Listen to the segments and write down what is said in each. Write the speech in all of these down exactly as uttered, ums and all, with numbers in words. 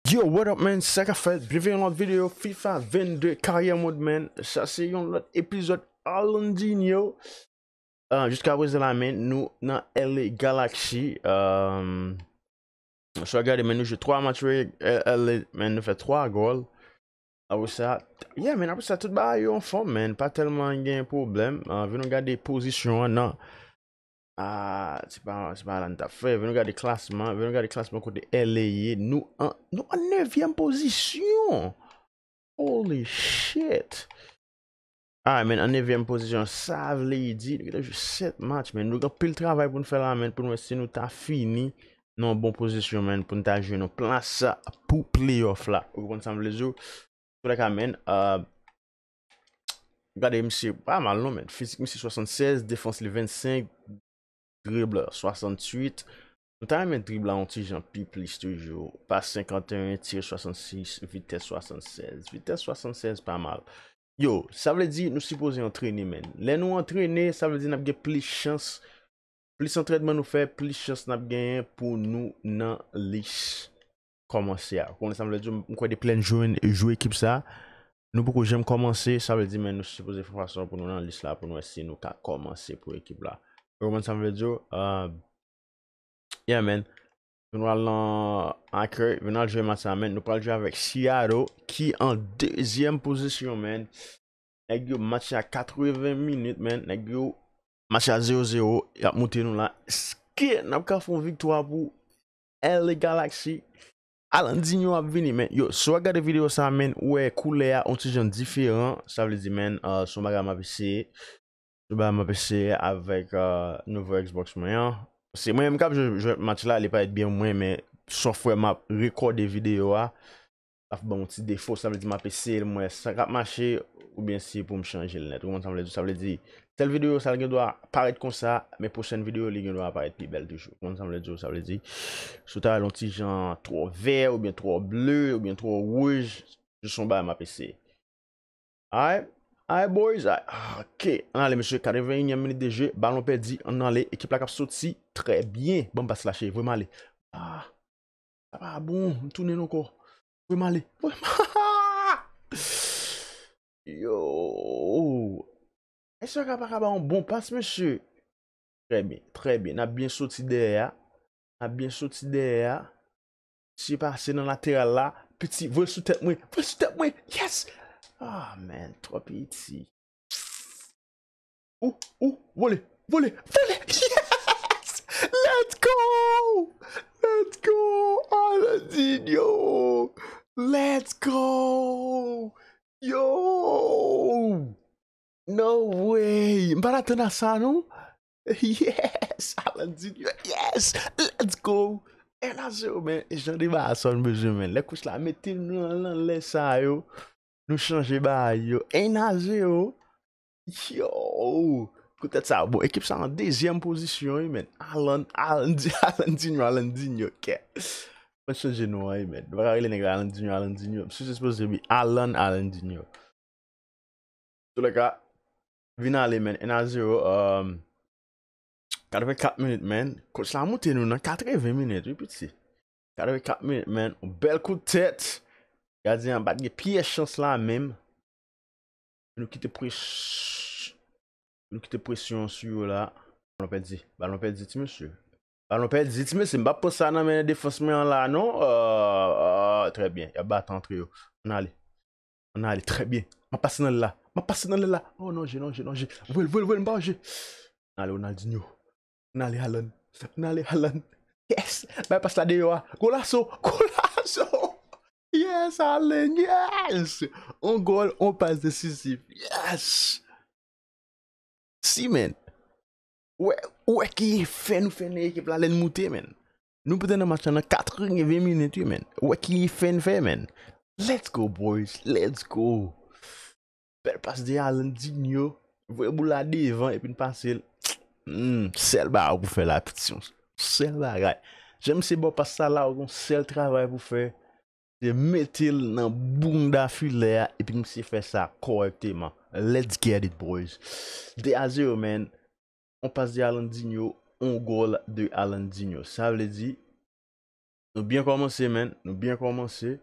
Yo, what up, man? Sa k ap fèt? Byenveni nan yon lòt videyo FIFA vennde Career Mode, man. Sa se yon lòt epizòd Alandinho. Ah, jiska prezan la, man, nou nan L A Galaxy. Um, so, gade, man, nou jwe twa match, L A, man, nou fè twa gòl. Apre sa, yeah, man, apre sa, tout bagay yo anfòm, man. Pa tèlman gen pwoblèm. Ah, vin nou gade pozisyon an nan Ah, se pa, se pa la n t ap fè. Vin nou gade klasman, vin nou gade klasman kote L A ye. Nou an, nou an nevyèm pozisyon. Holy shit. Alright, man, an nevyèm pozisyon, sa vle di, nou gentan jwe sèt match, man. Nou gen anpil travay pou n fè la, man, pou n wè si nou ta fini nan yon bon pozisyon, man, pou n ta jwe nan plas pou playoff la. Ou konprann sa m vle di w? Toulèka, man, uh, gade, misye pa mal non, man. Fizik misye swasannsèz, defans li vennsenk, drib swasanntuit. Nou ta renmen drib la yon ti jan pi plis toujou. Pas senkanteyen, tir swasannsis, vitès swasannsèz. Vitès swasannsèz pa mal. Yo, sa vle di nou sipoze antrene, man. Lè nou antrene, sa vle di n ap gen plis chans, plis antrènman nou fè, plis chans n ap genyen pou nou nan lis kòmanse a. Ou konn sa m vle di, m kwè depi lè n jwe, jwe ekip sa, nou poko janm kòmanse, sa vle di, man, nou sipoze fè fason pou nou nan lis la, pou nou wè si nou ka kòmanse pou ekip la. Ou konprann sa m vle di? Uh, yeah, man. Vin nou al nan akèy, vin nou al jwe match la, man. Nou pral jwe avèk Seattle, ki an dezyèm pozisyon, man. Nèg yo match la katreven minit, man. Nèg yo match la zewo zewo, y ap moute nou la. Èske n ap ka fè yon viktwa pou L A Galaxy? Alandinho ap vini, man. Yo, si w ap gade videyo sa, man, ou wè koulè a yon ti jan diferan. Sa vle di, man, uh, se yon bagay m ap eseye. Se yon bagay m ap eseye avèk uh, nouvo Xbox mwen an. Se mwen menm k ap jwe, jwe match la, li parèt byen mwen, men software m ap rekòde videyo a ap ban m yon ti defo, sa vle di m ap eseye l, m wè sa k ap mache, oubyen si pou m chanje l nèt. Ou konprann sa m vle di? Sa vle di, tèl videyo sa l gen dwa parèt konsa, men pwochèn videyo li gen dwa parèt pi bèl toujou. Ou konprann sa m vle di? Sa vle di, si w ta wè l yon ti jan twò vè, oubyen twò ble, oubyen twò wouj, jis yon bagay m ap eseye. Alright, alright, boys, alright. Ah, ok, ann ale, mesye, katrevenyinyèm minit de jeu, balon pèdi, ann ale, ekip la k ap soti, trè byen, ban m pas la, cheri, voye m ale. Ah, sa pa bon, m tounen ankò. Voye m ale. Voye m Yo. Èske sa pa ka ba yon bon pas, mesye? Trè byen, trè byen. N ap byen soti dèyè a. N ap byen soti dèyè a. Si pase nan lateral la. Piti, voye l sou tèt mwen. Voye l sou tèt mwen. Yes! Ah, man, twò piti. Ou, ou, vole, vole, vole. Yes! Let's go! Let's go! Alandinho! Let's go! Yo! No way! M pa t atann a sa, non? Yes! Alandinho! Yes! Let's go! Un à zéro, men. E jan de bagay sa nou bezwen, men. Lè kous la mete nou nan lè sa yo. Nou chanje bagay yo. Un à zéro. Yo! Poutèt sa, bon, ekip sa an dezyèm pozisyon, wi, men. Alan, Alan, Alandinho, Alandinho, kè. Mwen chanje non an, wi, men. Nou pa ka rele nèg la Alandinho, Alandinho. Misye sipoze wi, Alan, Alandinho. Toulèka, vin ale, men. Un à zéro. Um, katrevenkat minit, men. Coach la moute nou nan katreven minit, wi, piti. Katrevenkat minit, men. Yon bèl kout tèt. Gadyen an pa t gen pyès chans la menm. Nou kite pres-, nou kite presyon sou yo la. Balon pèdi. Balon pèdi, ti mesye. Balon pèdi, ti mesye. M p ap pran sa nan men defans mwen an la, non. Euh, euh, trè byen. Y ap bat antre yo. Ann ale. Ann ale, trè byen. M ap pase nan l la. M ap pase nan l la. Oh non, je, non, je, non, je. Voye l, voye l, voye l, m pa wè je. Ann ale, Ronaldinho. Ann ale, Haaland. Ann ale, Haaland. Yes! Bay pas la deyò a. Golazo! Golazo! Yes, Haaland! Yes! On gòl, on pas desizif. Yes! Si, men. Ou wè, ou wè ki efè nou fè nan ekip la lè n moute, men. Nou pote nan match la nan katreven minit, wi, men. Ou wè ki efè n fè, men. Let's go, boys. Let's go. Bèl pas de Alandinho. Voye boul la devan epi n pase l. Hmm, sèl bagay ou pou fè la, piti. Sèl bagay. Jan misye ba w pas sa la, ou gen yon sèl travay pou fè. Se mete l nan bounda filè a epi misye fè sa kòrèkteman. Let's get it, boys. De a zero, man. On pas de Alandinho, on gòl de Alandinho. Sa vle di, Nou byen kòmanse, man. Nou byen kòmanse.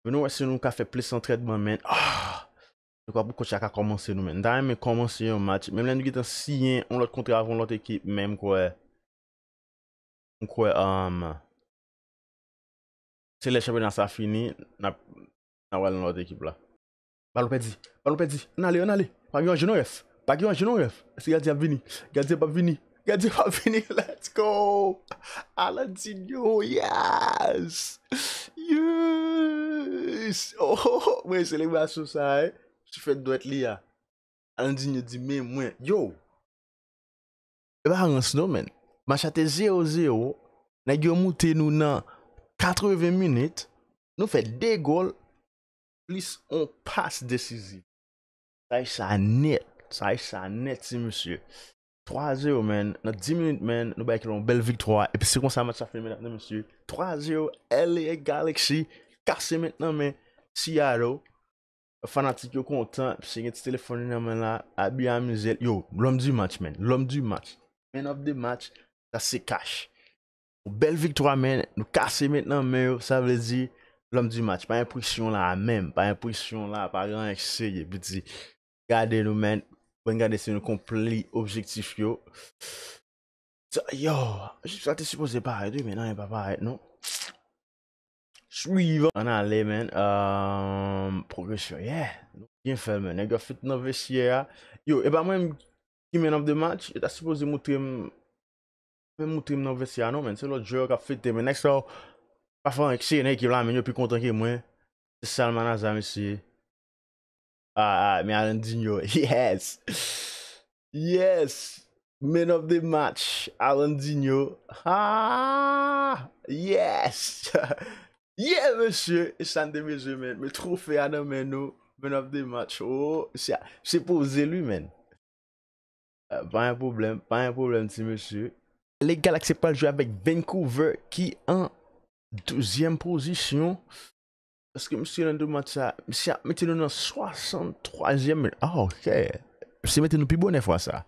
Pou nou wè si nou ka fè plis antrèdman, man. Ah! Nou ka pou coach la ka kòmanse nou, man. M ta renmen kòmanse yon match. Menm lè nou gentan siyen yon lòt kontra avè yon lòt ekip, men m kwè. M kwè, um, se lè chanpyona sa fini, n ap, n ap wè nan lòt ekip la. Balon pèdi, balon pèdi, ann ale, ann ale. Pa gen anje non, ref. Pa gen anje non, ref. Èske gadyen ap vini? Gadyen p ap vini. Gadyen p ap vini. Let's go! Alandinho, yes! Yes! Oh, oh, oh. Mwen selebrasyon sa, eh. Ti fèt dwèt li a. Alandinho di, men mwen. Yo! E pa rans non, man. Match la te zewo zewo. Nèg yo moute nou nan katreven minit. Nou fè de gòl plis on pas desiziv. Sa e sa nèt. Sa e sa nèt, ti mesye. Twa zewo, man. Nan dis minit, man, nou bay yon bèl viktwa. Epi se konsa match la fini, medam e mesye. Twa zewo, L A Galaxy kase met nan men Seattle. Fanatik yo kontan, piske gen ti telefòn li nan men la, ap byen amize l. Yo, l'homme du match, man. L'homme du match. Man of the match, sa se cash. Yon bèl viktwa, man. Nou kase met nan men yo, sa vle di l'homme du match. Pa gen presyon la menm, pa gen presyon la, pa gen anyen ki serye, piti. Gade nou, man. Bon, gade si nou konpli objektif yo. Sa, yo, sa te sipoze parèt, wi, men nan, li pa parèt, non. Swivan. Ann ale, man. Um, pwogresyon, yeah. Nou byen fè l, man. Nèg yo fèt nan vestyè a. Yo, e pa mwen ki man of the match. Yo ta sipoze moutre m, men moutre m nan vestyè a, non, man. Se lòt jwè yo k ap fete, men nèg sa yo pa fè anyen. Se nan ekip la, men yo pi kontan ke mwen. Se Salman Azar, mesye. Ah, ah, men Alandinho. Yes! Yes! Man of the match, Alandinho. Ah! Yes! Yeah, mesye! E sa n te bezwen, man. Men twofe a nan men nou. Man of the match. Oh, se, se poze li, man. Euh, pa gen pwoblèm, pa gen pwoblèm, ti mesye. Le Galaxy pral jwe avèk Vancouver ki an douzyèm pozisyon. Paske misye nan de match sa, misye ap mete nou nan swasanntwazyèm minit. Ah, ok. Misye mete nou pi bonè fwa sa.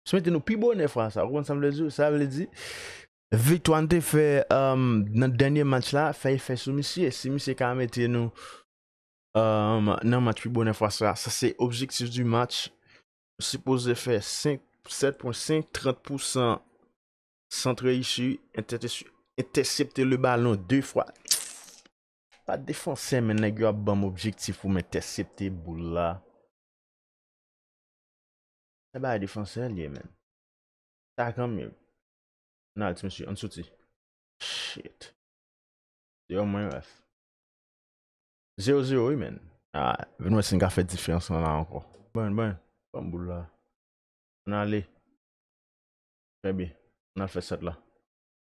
Misye mete nou pi bonè fwa sa. Ou konprann sa m vle di? Sa vle di, viktwa n te fè, um, nan dènye match la, fè efè sou misye. Si misye ka mete nou, um, nan match pi bonè fwa sa, sa se objektif du match. Sipoze fè senk, sèt pwen senk, trant pousan sant reyisi, entèsepte le balon de fwa. Pa defansè, men nèg yo ap ban m objektif pou m entèsepte boul la. Se bagay defansè l ye, man. Takan m ye. N al, ti mesye, ann soti. Shit. Deyò mwen, ref. Zewo zewo, wi, man. Ah, vin wè si n ka fè diferans lan la ankò. Bon, bon, ban m boul la. Ann ale. Trè byen. Ann al fè sèt la.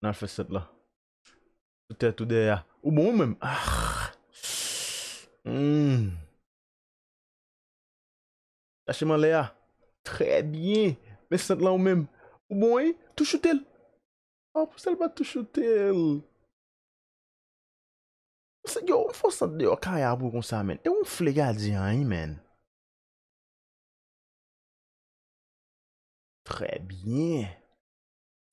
Ann al fè sèt la. Sou tèt ou dèyè a. Ou bon ou menm? Ah. Hmm. Chache m anlè a. Trè byen. Men sant lan ou menm. Ou bon, wi? Tou choute l. Oh, pou sèl pa tou choute l. Se, yo, ou fè sant deyò kay a pou konsa, man. E ou fle gadyen an, wi, man. Trè byen.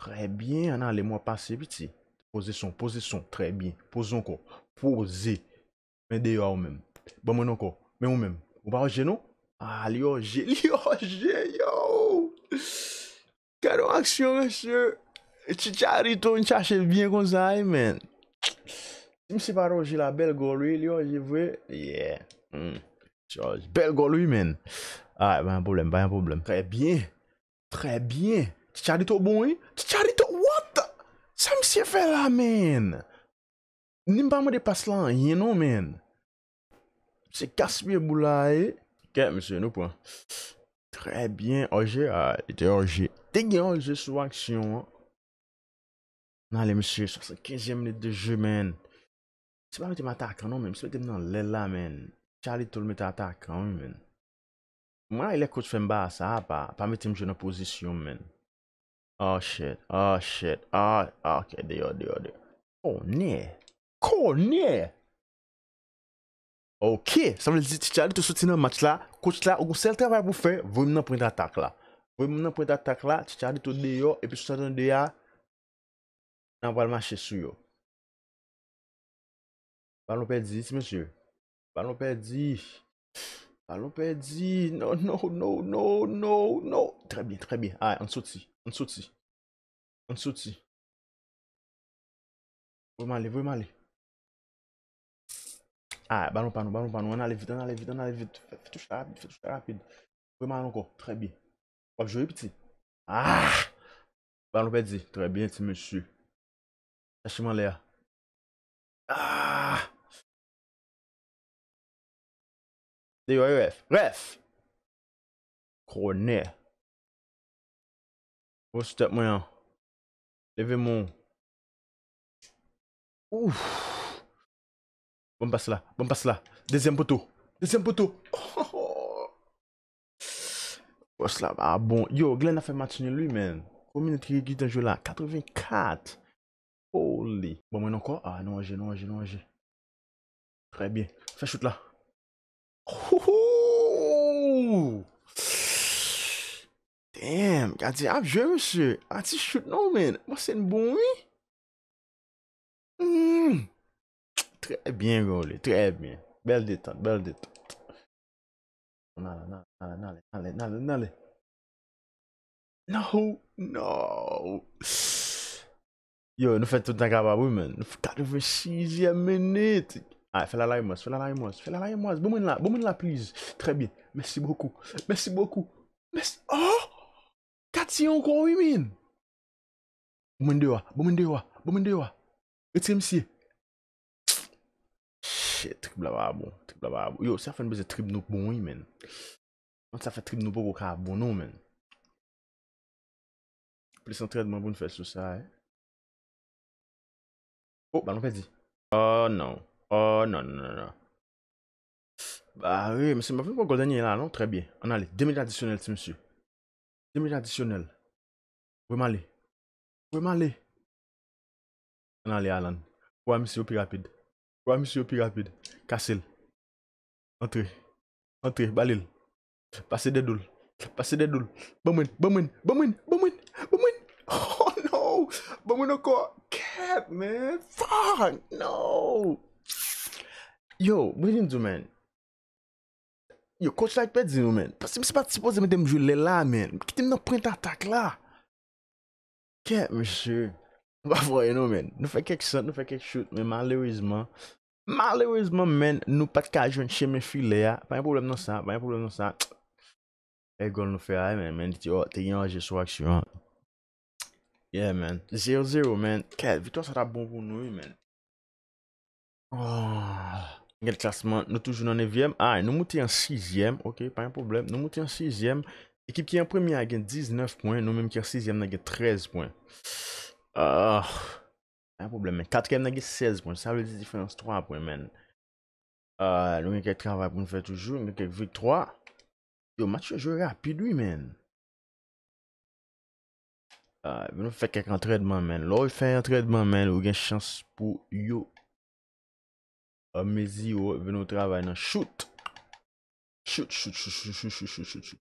Trè byen, ann ale, mwen pase, piti. Poze son, poze son, trè byen. Poze ankò. Poze. Men deyò a ou menm. Ban mwen ankò. Men ou menm. Ou pa òje non? Ah, li òje, li òje, yo! Gade yon aksyon, mesye. Chicharito vin chache l byen konsa, wi, man. Si misye pa t òje la, bèl gòl, wi, li òje vre. Yeah. Hmm. Bèl gòl, wi, man. Ah, pa gen pwoblèm, pa gen pwoblèm. Trè byen. Trè byen. Chicharito bon, wi. Chicharito, what the? Sa misye fè la, man? Ni m pa mande pas la anyen non, man. Misye gaspiye boul la, e. Kèt, mesye, nou pran. Trè byen, òje, ah, li te òje. Te gen òje sou aksyon an. Ann ale, mesye, swasannkenzyèm minit de jeu, man. Se pa mete m atakan non, man. Se mete m nan lèl la, man. Chicharito l mete atakan, wi, man. Mwen, lè coach fè m bagay sa, pa, pa mete m jwe nan pozisyon m, man. Oh, shit. Oh, shit. Ah, ah, ok, deyò, deyò, deyò. Kònè. Kònè! Ok, sa vle di Chicharito soti nan match la. Coach la, ou gon sèl travay pou fè, voye m nan pwent atak la. Voye m nan pwent atak la, Chicharito deyò, epi sou sa tande a, n a pral mache sou yo. Balon pèdi, ti mesye. Balon pèdi. Balon pèdi. No, no, no, no, no, no. Trè byen, trè byen. Ay, ann soti. Ann soti. Ann soti. Voye m ale, voye m ale. Ah, balon pa nou, balon pa nou. Ann ale vit, ann ale vit, ann ale vit. Fè, fè touch la rapid, fè touch la rapid. Voye m ale ankò. Trè byen. W ap jwe, wi, piti. Ah! Balon pèdi. Trè byen, ti mesye. Chache m anlè a. Ah! Deyò, ref. Ref! Kònè. Post up mwen an. Leve men w. Ouf. Bon pas la. Bon pas la. Dezyèm poto. Dezyèm poto. Post la pa bon. Yo, Glenn ap fè match nil, wi, men. Konbyen minit ki gentan jwe la? Katrevenkat. Holy. Bon, mwen ankò. Ah, nou anje, nou anje, nou anje. Trè byen. Fè chout la. Houhou! Damn, gadyen ap jwe, mesye. Pa ti chout non, men. Bon, se n bon, wi. Hmm. Trè byen, Rolly. Trè byen. Bèl detant, bèl detant. N ale, n ale, n ale, n ale, n ale, n ale, n ale. No, no. Yo, nou fè tout tan kapab, wi, men. Nou fè katrevensizyèm minit. Ay, fè la Larimòs, fè la Larimòs, fè la Larimòs. Bon mwen la, bon mwen la, please. Trè byen. Mèsi bokou. Mèsi bokou. Mèsi. Oh! Katye ankò, wi, men. Bon mwen deyò a, bon mwen deyò a, bon mwen deyò a. Retire misye. Shit, trip la pa bon. Trip la pa bon. Yo, sa fè n bezwen trip nou bon, wi, men. Sa fè trip nou poko ka bon, non, men. Plis antrènman pou n fè sou sa, eh. Oh, balon pèdi. Oh, non. Oh, non, non, non, non. Bare, mesye, m ap vin pran gòl dènye la, non? Trè byen. Ann ale. De minit adisyonèl, ti mesye. De minit adisyonèl. Voye m ale. Voye m ale. Ann ale, Alan. Voye misye yo pi rapid. Voye misye yo pi rapid. Kase l. Antre. Antre, ba li l. Pase dèyè do l. Pase dèyè do l. Ban mwen, ban mwen, ban mwen, ban mwen, ban mwen. Oh no! Ban mwen ankò. Kèt, man. Fuck, no! Yo, mwen vin di w, man. Yo, coach la k pèdi nou, man. Paske misye pa t sipoze mete m jwe lè la, man. Kite m nan pwent atak la. Kèt, mesye. Nou pa voye non, man. Nou fè kèk sant, nou fè kèk chout, men malerezman, malerezman, man, nou pa t ka jwenn chemen filè a. Pa gen pwoblèm nan sa, pa gen pwoblèm nan sa. E gòl nou fè a, man, man, te, te gen anje sou aksyon an. Yeah, man. Zewo zewo, man. Kèt, viktwa sa t ap bon pou nou, wi, man. Oh. Gade klasman, nou toujou nan nevyèm. Ay, nou moute an sizyèm. Ok, pa gen pwoblèm. Nou moute an sizyèm. Ekip ki an premye a gen diznèf pwen. Nou menm ki an sizyèm nan gen trèz pwen. Ah, pa gen pwoblèm, men katriyèm nan gen sèz pwen. Sa vle di diferans twa pwen, man. Ah, nou gen kèk travay pou n fè toujou. Nou gen kèk viktwa. Yo, match yo jwe rapid, wi, man. Ah, epi nou fè kèk antrènman, man. Lè w fè antrènman, man, ou gen chans pou yo, ah, mezi w, epi nou travay nan chout. Chout, chout, chout.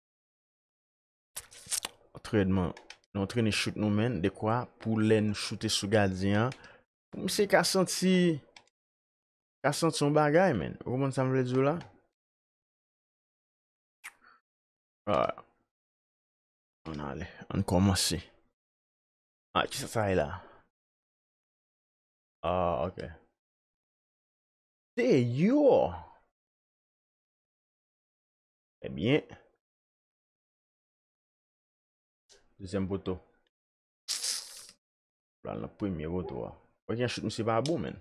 Antrènman. Nou antrene chout nou, man, dekwa pou lè n choute sou gadyen an, pou misye ka santi, ka santi yon bagay, man. Ou konprann sa m vle di w la? Ah. Ann ale, ann kòmanse. Ah, kisa sa ye la? Ah, ok. Deyò. Trè byen. Dezyèm poto. Pral nan premye poto a. Wè ki jan chout misye pa bon, man.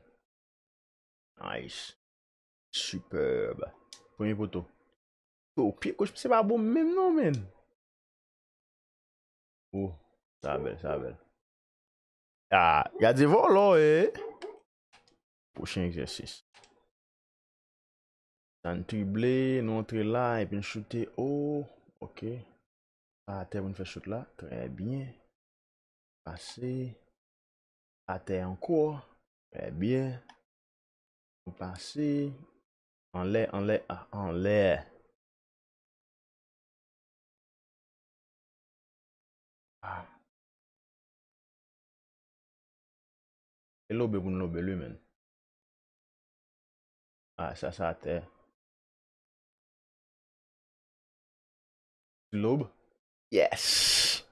Nice. Superb. Premye poto. Yo, pye goch misye pa bon menm non, man. Oh, sa bèl, sa bèl. Ah, gadyen vòlò, eh. Pwochen egzèsis. Sa n drible, nou antre la, epi n choute. Oh, ok. Pa atè pou n fè chout la. Trè byen. Pase. Atè ankò. Trè byen. Nou pase. Anlè, anlè, ah, anlè. Ah. E lobe pou n lobe l, wi, man. Ah, sa, sa atè. Lob. Yes.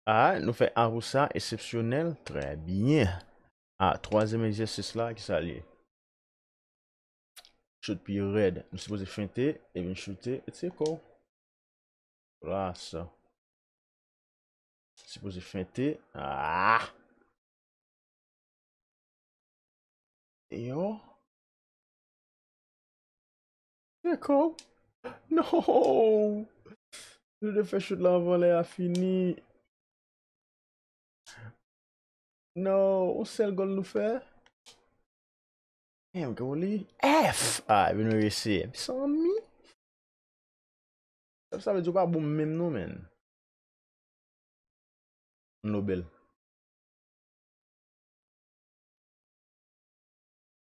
Ah, nou fè Arousa eksepsyonèl. Trè byen. Ah, twazyèm egzèsis la, ki sa l ye? Chout pi rèd. Nou sipoze fente, e vin choute, e tcheko. Vwala sa. Sipoze fente. Ah! Yo. Tcheko. No! Nou te fè chout la anvan lè a fini. No, yon sèl gòl nou fè. Damn, gwo li. F! Ah, epi nou reyisi. Mezanmi. Sa vle di w pa bon menm non, man. Nobel.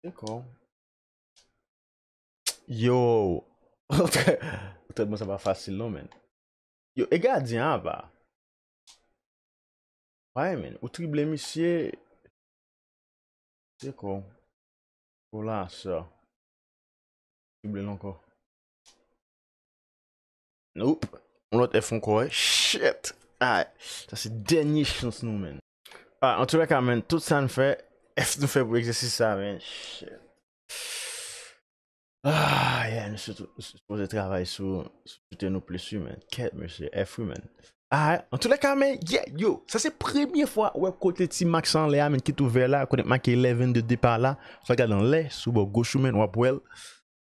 Dakò. Yo. Trètman sa pa fasil non, man. Yo, e gadyen an apa. Why, man? Ou trible misye. Dakò. Vwala sa. Trible l ankò. Nope. Yon lòt F ankò, eh. Shit. Ay, sa se dènye chans nou, man. Ah, antoulèka, man, tout sa n fè, F nou fè pou egzèsis sa, man. Shit. Ah, yeah, nou sitou, nou sipoze travay sou, sou tete nou plis, wi, man. Kèt, mesye, F, wi, man. Ah, antoulèka, man, yeah, yo, sa se premye fwa w wè kote ti mak sa anlè a, man, ki t ouvè la, kote make eleven de depa la. Fè gade anlè, sou bò goch ou, man, w ap wè l.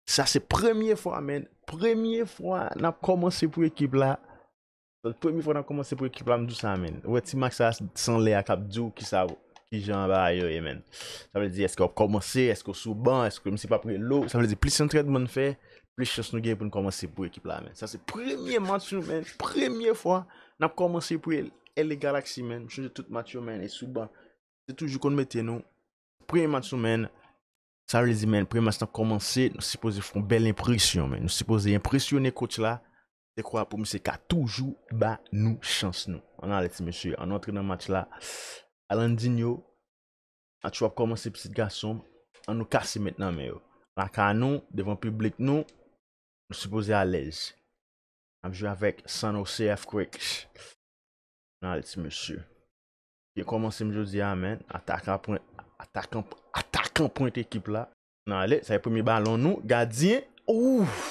Sa se premye fwa, man. Premye fwa n ap kòmanse pou ekip la. Premye fwa n ap kòmanse pou ekip la, m di w sa, man. Ou wè ti mak sa, sa anlè a k ap di w kisa, kijan bagay yo ye, man. Sa vle di, èske w ap kòmanse, èske w sou ban, èske misye p ap rele w. Sa vle di, plis antrènman n fè, plis chans nou gen pou n kòmanse pou ekip la, man. Sa se premye match nou, man. Premye fwa n ap kòmanse pou L A Galaxy, man. M chanje tout match yo, man, e sou ban. Se toujou konn mete nou. Premye match nou, man. Sa vle di, man, premye match lan kòmanse, nou sipoze fè yon bèl enpresyon, man. Nou sipoze enpresyone coach la. Se kwa pou misye ka toujou ba nou chans nou. Ann ale ti mesye, ann antre nan match la. Alandinho, match yo ap kòmanse, pitit gason m. Ann nou kase met nan men yo. Lakay nou, devan piblik nou, nou sipoze alèz. N ap jwe avèk San Jose Earthquakes. Ann ale ti mesye. Byen kòmanse m jodi a, man. Atakan pwent, atakan, atakan pwent ekip la. Ann ale, sa e premye balon nou. Gadyen. Ouf!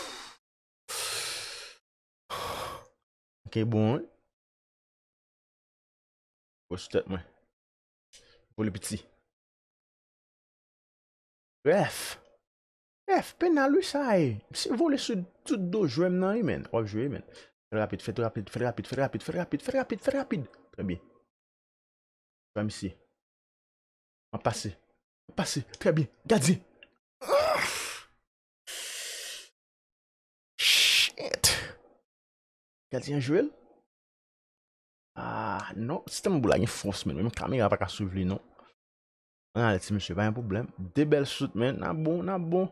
Ok, bon, wi. Gwo sou tèt mwen. Vole piti. Ref. Ref, penal wi sa ye. Misye vole sou tout do jwè m nan wi, man. W ap jwe, man. Fè l rapid, fè l rapid, fè l rapid, fè l rapid, fè l rapid, fè l rapid, fè l rapid. Trè byen. Ba misye. M ap pase. M ap pase. Trè byen. Gadyen. Shit. Gadyen an jwe l. Ah, non. Sistèm boul la gen fòs, man. Menm kamera pa ka swiv li, non. Ann ale, ti mesye, pa gen pwoblèm. De bèl shoot, man. N ap bon, n ap bon.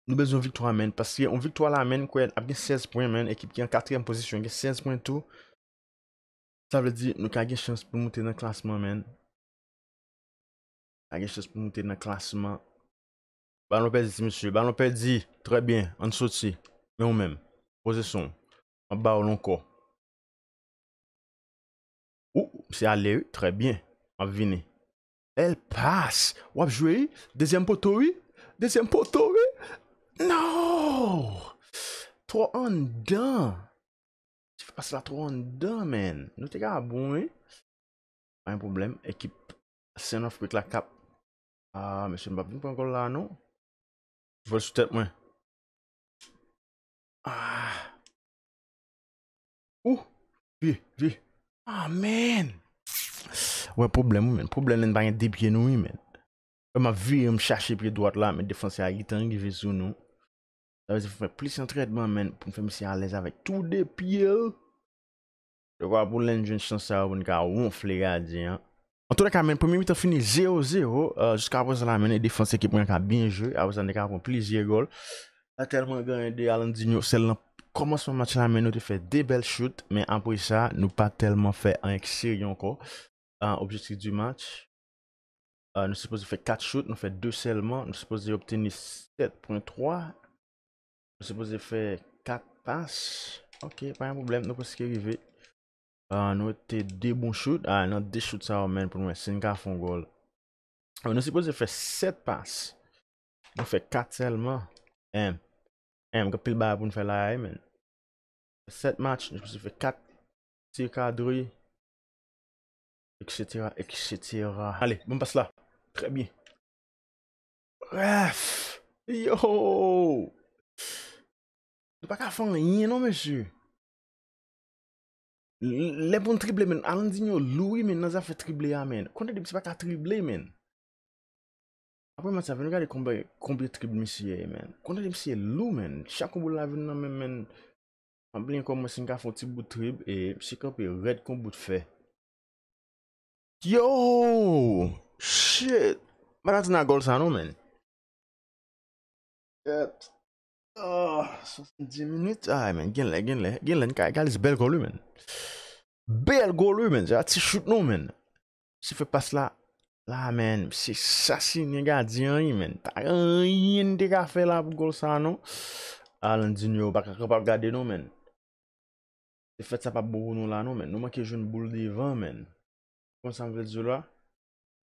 Nou bezwen yon viktwa, man. Paske yon viktwa la, man, kwè, ap gen sèz pwen, man. Ekip ki an katriyèm pozisyon, gen sèz pwen tou. Sa vle di, nou ka gen chans pou moute nan klasman, man. Ka gen chans pou moute nan klasman. Balon pèdi, ti mesye. Balon pèdi. Trè byen. Ann soti. Men ou menm. Poze son. M ap ba w l ankò. Ou, misye ale, wi. Trè byen. M ap vini. Bèl pas. W ap jwe, wi. Dezyèm poto, wi. Dezyèm poto, wi. No! Twò anndan. Ti fè pas la twò anndan, man. Nou te ka bon, wi. Pa gen pwoblèm. Ekip San Earthquakes la k ap. Ah, mesye, m p ap vin pran gòl la, non. Vòl sou tèt mwen. Ah. Ou. Vye, vye. Ah, man. Wè pwoblèm, wi, man. Pwoblèm, nan pa gen de pye nou, wi, man. Lè m ap vire, m chache pye dwat la, men defansè a gentan rive sou nou. Sa vle di fò fè plis antrènman, man, pou n fè misye alèz avèk tou de pye l. Dekwa pou Lens jwenn chans sa yo pou n ka wonfle gadyen an. Antoulèka, man, premye mitan fini zewo zewo. Euh, jiska prezan la, man, e defans ekip mwen ka byen jwe. Apre sa, n te ka pran plizyè gòl. Pa tèlman gen de Alandinho. Sèl nan kòmansman match la, man, nou te fè de bèl shoot. Men apre sa, nou pa tèlman fè anyen ki serye ankò. Ah, objectif du match. Ah, nou sipoze fè kat shoot, nou fè de sèlman. Nou sipoze obteni sèt pwen twa. Nou sipoze fè kat pas. Ok, pa gen pwoblèm, nou prèske rive. Ah, nou rete de bon shoot. Ah, nan de shoot sa yo, menn, pou nou wè si n ka fè yon gòl. Ah, nou sipoze fè sèt pas. Nou fè kat sèlman. M. M, gen anpil bagay pou n fè la a, menn. Sèt match, nou sipoze fè kat tir kadre, et cetera, et cetera. Ale, bon pas la. Trè byen. Bref. Yo! Nou pa ka fè anyen non, mesye. Lè pou n trible, menn. Alandinho lou, wi, menn, nan zafè trible a, menn. Kontan de misye pa ka trible, menn. Apre match sa, vin nou gade konbyen, konbyen trib misye ye, menn. Kontan de misye lou, menn. Chak yon boul la vin nan men, menn. M ap bliye kòman si n ka fè yon ti bout trib, e misye kanpe rèd kon bout fè. Yo! Shit! M pa t atann a gòl sa non, menn. Shit. Ah, swasanndis minit. Ay, menn, genlè, genlè, genlè, n ka egalis bèl gòl, wi, menn. Bèl gòl, wi, menn. Se pa ti shoot non, menn. Misye fè pas la. La, menn, misye sasinen gadyen an, wi, menn. Pa gen anyen n te ka fè la pou gòl sa non. Alandinho pa ka kapab gade non, menn. Defèt sa p ap bon pou nou la non, menn. Nou manke jwenn boul devan, menn. Konn sa m vle di w la?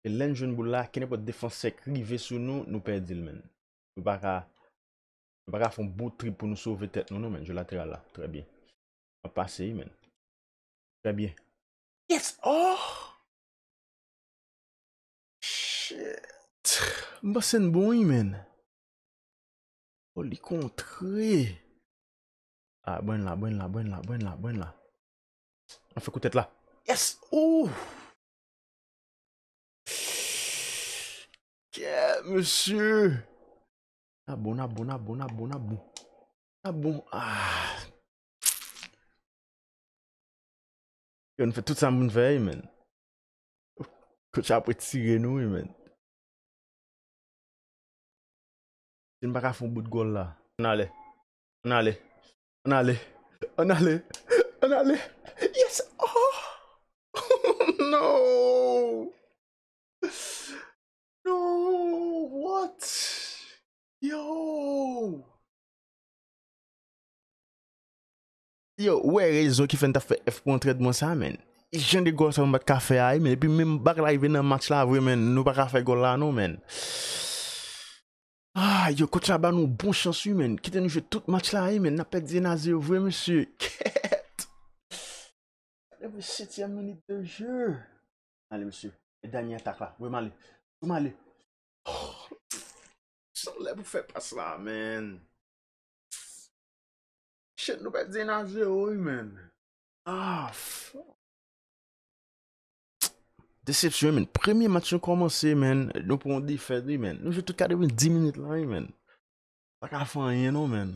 E lè n jwenn boul la, kenenpòt defansè k rive sou nou, nou pèdi l, menn. Nou pa ka, nou pa ka fè yon bout trip pou nou sove tèt nou non, menn. Jwe lateral la, trè byen. M ap pase, wi, menn. Trè byen. Yes! Oh! Shit! M panse n bon, wi, menn. Oh, li kontre. Ah, bwenn la, bwenn la, bwenn la, bwenn la, bwenn la. An fè kou tèt la. Yes! Ouh! Yeah, mesye! N ap bon, n ap bon, n ap bon, n ap bon, n ap bon. N ap bon. Ah! Yo, nou fè tout sa moun fè, wi, menn. Coach ap retire nou, wi, menn. Si n pa ka fè yon bout gòl la. Ann ale. Ann ale. Ann ale. Ann ale. Ann ale. Yes! Oh! No! No! What? Yo! Yo, ou wè rezon ki fè n t ap fè F pou antrèdman sa, menn. Jan de gòl sa yo m pa t ka fè a, menn. Epi menm bagay la rive nan match la vre, menn. Nou pa ka fè gòl la non, menn. Ah, yo, coach la ba nou bon chans, wi, menn. Kite nou jwe tout match la, wi, menn. N ap pèdi en a zewo vre, mesye. Kèt! Depi setyèm minit de jeu. Ale, mesye. E dènye atak la. Voye m ale. Voye m ale. Oh, se lè pou fè pas la, menn. Shit, nou pèdi en a zewo, wi, menn. Ah, fuck. Desepsyon, menn. Premye match nou kòmanse, menn. Nou pran yon defèt, wi, menn. Nou jwe tout katrevenndis minit la, wi, menn. Pa ka fè anyen, non, menn.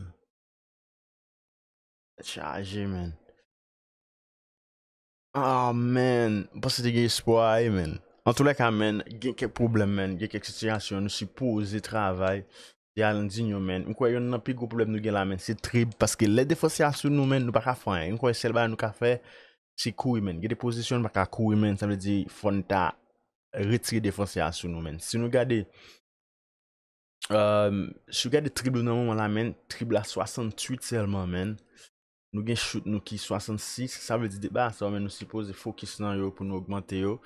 Tèt chaje, menn. Ah, menn. M panse te gen espwa, wi, menn. Antoulèka, menn, gen kèk pwoblèm, menn. Gen kèk sitiyasyon. Nou sipoze travay. Se Alandinho, menn. M kwè yonn nan pi gwo pwoblèm nou gen la, menn, se trib. Paske lè defansè a sou nou, menn, nou pa ka fè anyen. M kwè sèl bagay nou ka fè, se kouri, menn. Gen de pozisyon nou pa ka kouri, menn. Sa vle di, fò n ta retire defansè a sou nou, menn. Si nou gade, euh, si w gade trib nou nan moman la, menn, trib la swasanntuit sèlman, menn. Nou gen shoot nou ki swasannsis, sa vle di de bagay sa yo, menn, nou sipoze fokis nan yo pou nou ogmante yo.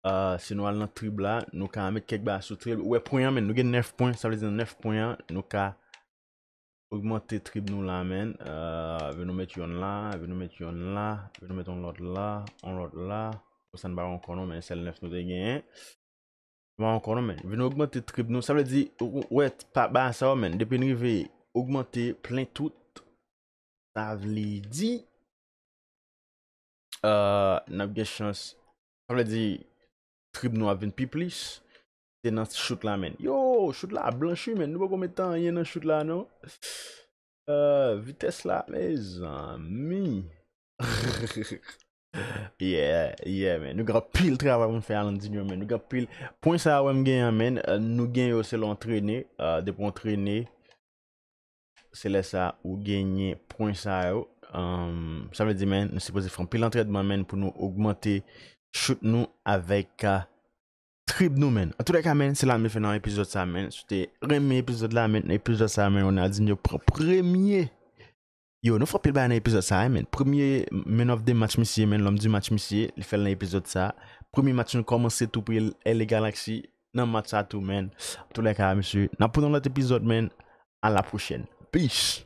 Euh, si nou al nan trib la, nou ka met kèk bagay sou trib. Ou wè pwen an, menn, nou gen nèf pwen, sa vle di nan nèf pwen an, nou ka ogmante trib nou la, menn. Euh, vin nou met yonn la, vin nou met yonn la, vin nou met yon lòt la, yon lòt la. Konsa n pa ankò non, menn, sèl nèf nou te genyen. N pa ankò non, menn. Vin nou ogmante trib nou. Sa vle di, ou, ou wè, pa bagay sa yo, menn. Depi n rive ogmante plen tout, sa vle di, euh, n ap gen chans. Sa vle di, trib nou ap vin pi plis. Se nan shoot la, menn. Yo, shoot la blanch, wi, menn. Nou poko met anyen nan shoot la, non. Euh, vitès la, mezanmi. Yeah, yeah, menn. Nou gen anpil travay pou n fè, Alandinho, menn. Nou gen anpil. Pwen sa a, wè m gen an, menn. Euh, nou gen yo selon antrene. Euh, depi w antrene, se lè sa ou genyen pwen sa yo. Sa vle di, menn, nou sipoze fè anpil antrènman, menn, pou nou ogmante shoot nou avèk uh, trip nou, man. An tou lè ka, man, se la m vle fè nan epizòd sa, man. Si w te renmen epizòd la, man, nan epizòd sa, man, Ronaldinho pran premye. Yo, nou fè anpil bagay nan epizòd sa, man. Premye man of the match, misye, man, l'homme du match, misye, li fè l nan epizòd sa. Premye match nou kòmanse tou pou L A Galaxy nan match sa tou, man. An tou lè ka, mesye, n ap pou nan lòt epizòd, man. A la pwochèn. Peace.